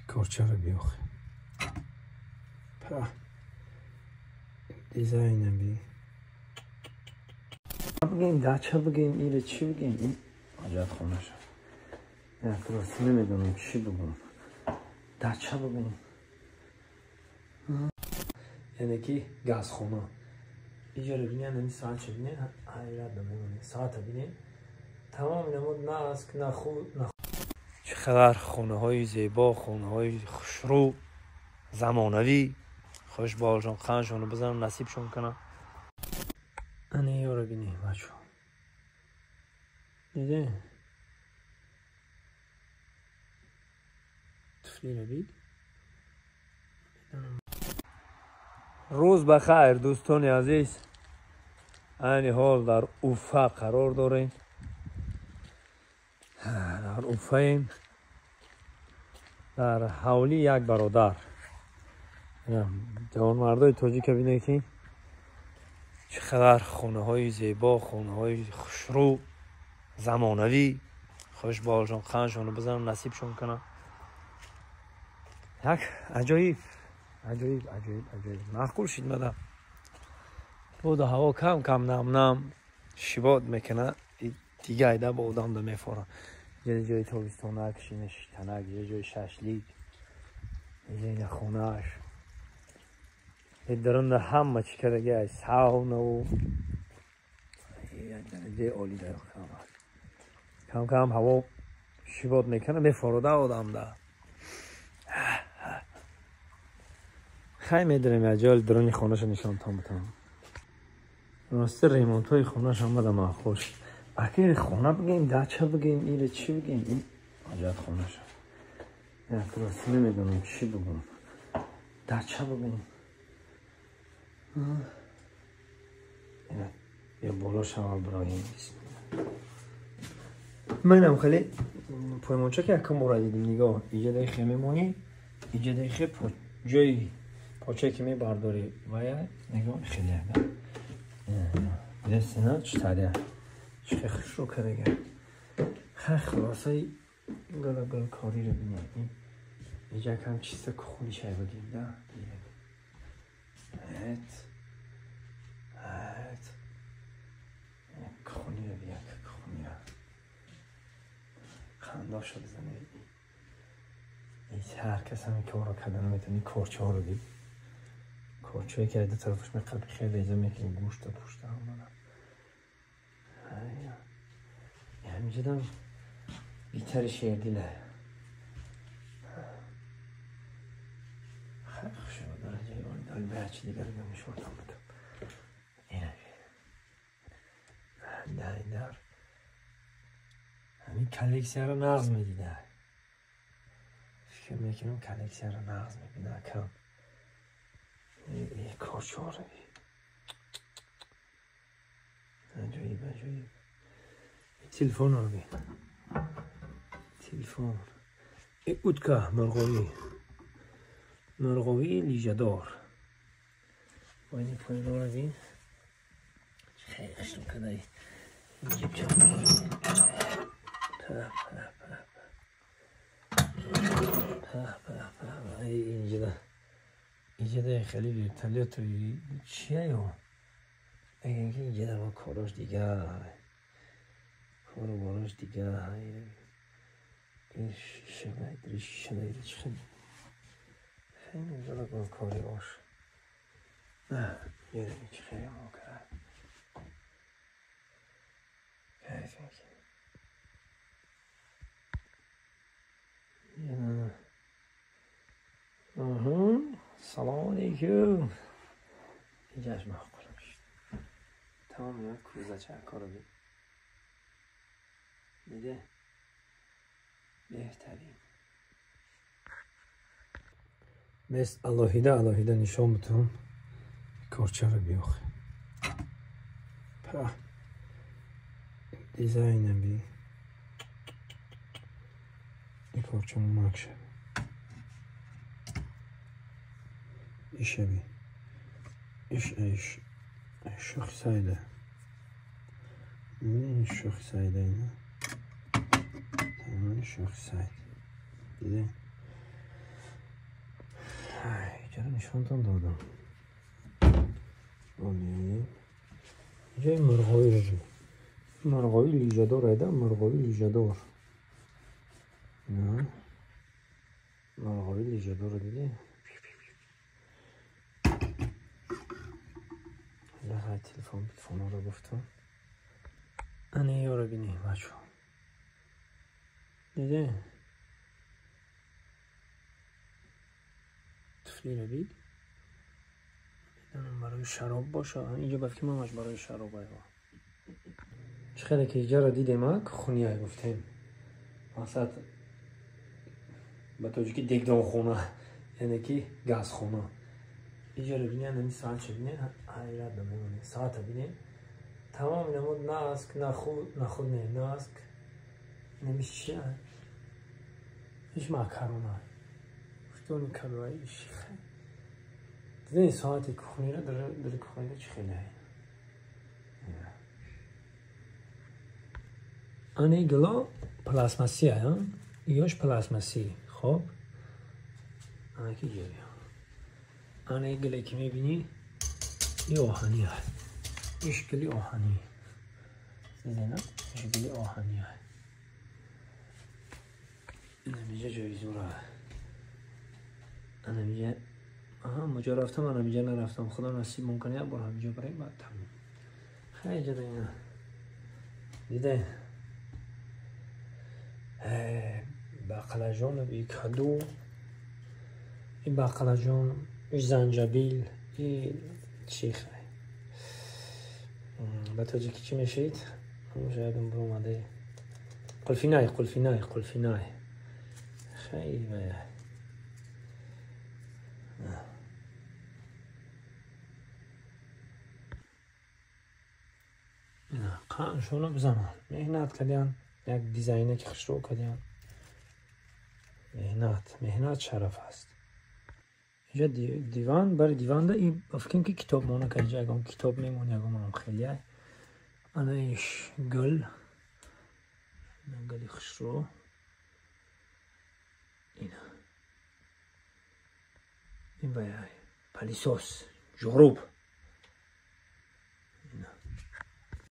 Корча رو بیاخه په دیزاین بی بگیم دچه بگیم ایره چی بگیم این عجب خونه شد. نه درست نمیدونم چی بگم دچه بگیم یعنی که گاز خونه اینجا رو بینیم این ساعت چه بینیم حیرت نمیمونیم ساعت بینیم تمام نمود نه از نه خود نه چه خبر خونه های زیبا خونه های خوشرو زمانوی خوش بالشون خانشون رو بزنم نصیبشون کنم انه یارو بینیم بچه دیده تفلی رو بید روز بخیر دوستان عزیز این حال در اوفا قرار داریم در اوفاییم در حوالی یک برادر جوانمردای تاجیک بینه که چقدر خونه های زیبا خونه های خوشرو زمانوی خوش بالشون خانشون رو بزنم نصیبشون کنم یک عجایب عجایب عجایب عجایب معقول شد مدام بود هوا کم کم نم نم شباد میکنه دیگه ایده با آدم ده میفورم یه جای تابستانک شینش تنک یه جای ششلیک یه جای خونهش درون همه چی کرده ساونا و درجه عالی داره کم کم هوا شباد میکنه میفورده آدم ده خیلی میدونم اجال درون خونهش نشان تام بتم راستی ریمونت های خونهش هم بده من خوش اگه خونه بگیم دچه بگیم ایره چی بگیم این عجب خونه شد نه درست نمیدونم چی بگم دچه بگیم یه بالا شما برایم منم خیلی پایمانچه که یکم برای دیدیم نگاه اینجا دقیقه میمونی اینجا دقیقه جای پاچه که میبرداری و یا نگاه خیلی دیده نه چطوریه چه خوش رو کرده خیلی خلاصه گل گل کاری رو بینیم اینجا کم چیز کخونی شای بگیم نه هت هت کخونی رو بیا کخونی رو خنده شد بزنه هیچ هر کس همین کار رو کردن میتونی کورچه ها رو دید کورچه که دو طرفش میقلبی خیلی ریزه میکنی گوشت و پوشت هم منم همینجا دم بیتر شیردیله خیلی خوشه با درجه عالی داری به هرچی دیگر رو میشوردم بودم اینه در در همین کلکسیه رو نغز میدیده فکر میکنم کلکسیه رو نغز میبینه کم این کارچه عجایب عجایب تلفن رو بین تلفن اوتکا مرغوی مرغوی لیجدار و این پایین رو بین خیلی قشنگ کرده اینجا په په په په په په اینجا اینجا خیلی ورتالیات چیه یا اگه اینجا با کاراش دیگه کارو باراش دیگه این شیشه نایدری شیشه نایدری چه خیلی خیلی اینجا با کاری باش نه یه دمی چه خیلی ما کرد کیف میکنی یه نه آها سلام علیکم اینجاش معقول میشه تمام یا کوزه چه کارو بید دیده بهترین مثل علاهیده علاهیده نشان بتون کارچه رو بیاخه په دیزاین بی این کارچه ممک شد ایشه بی ایش ایش شوخ سایده این شوخ سایده اینه تمام شوخ ساید دیده Иҷара нишонтон додам. Ҷои мурғови, мурғови лижадор айда, мурғови лижадор. Мурғови лижадорро дидӣ? Телефон телефонҳоро гуфтам. Ана ёро бинӣ, бачо. Диде? Туфлиро бид? Медонам барои шароб боша. Инҷо ба фикр мамаш барои шароб айва. Чӣ хеле ки иҷаро дидем, а кухния гуфтем. Мақсад ба тоҷикӣ дегдонхона, яъне ки газхона. Иҷаро бинӣ, ана соатша бинӣ, ҳайрат намемонӣ. Соата бинӣ. Тамом намуд наск, нахуд, нахуд не, наск. Намиш чи? Иш макарона. Гуфтони калои иш. Дидем соати кухниро дар кухнида чӣ хеле. Ани гило пластмассӣ, а? Ёш пластмассӣ. Хоб. Ана ки ҷоя. Ана гиле ки мебинӣ, и оҳанӣ аст. Иш гили оҳанӣ. Дидена? Иш гили оҳанӣ аст. Инамиҷа ҷои зура. Анамиҷа аҳа муҷо рафтам, анамиҷа нарафтам. Худо насиб мумкин як бор ҳамиҷо барем, баъд тамом. Хеле ҷа ина. Диде? Бақлажон и каду, и бақлажон, и занҷабил, и чӣ хай. Ба тоҷикӣ чӣ мешавид? Шояд буромаде. Қулфинай, қулфинай, қулфинай. Хеле қаншона бизананд. Меҳнат кардиян, як дизайне ки хушрӯ кардиян. Меҳнат, меҳнат шараф аст. Инҷа диван, бари диванда и ба фикрам ки китоб мона ка инҷа ягон китоб мемон, ягон ам хеле. Ана иш гул. Гули хушрӯ. Ина. Ин вай палисос, ҷуруб.